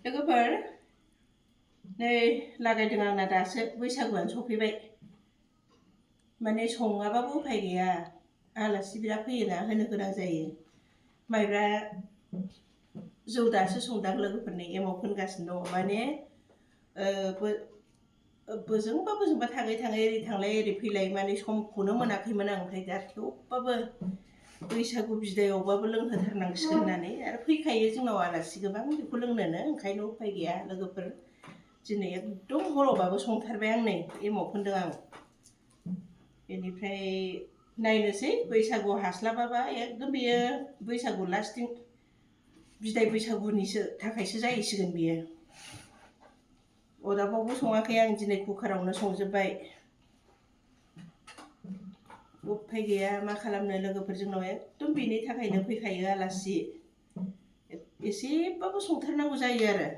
लोगोफोर नै लागायदों आंना दासो बैसागुआनो सफैबाय माने सङाबाबो उफाय गैया आलासि बिराद फैयोना होनो गोनां जायो माइब्रा जौ दासो संदां लोगोफोरनो एमाव फोनगासिनो दङ माने बोजोंबा थाङै ओरै थांलाय ओरै फैलाय माने समखौनो मोनाखैमोन आं ओमफ्राय दा थेवबाबो बैसागु बिदायावबाबो लोंहोथारनांसिगोन होननानै आरो फैखायो जोंनाव आलासि गोबां बेखौ लोंनोनो ओंखायनो उफाय गैया लोगोफोर दिनै एकदम हरावबाबो संथारबाय आं नै एमाव फोनदों आं बेनिफ्राय नायनोसै बैसागुआव हास्लाबाबा एकदम बेयो बैसागु लास्टिं बिदाय बैसागुनिसो थाखायसो जाहैसिगोन बियो अदाबावबो सङाखै आं दिनै कुकारावनो संजोब्बाय उफाय गैया मा खालामनो लोगोफोर जोंनाव एकदम बेनि थाखायनो फैखायो आलासि एसेबाबो संथारनांगौ जायो आरो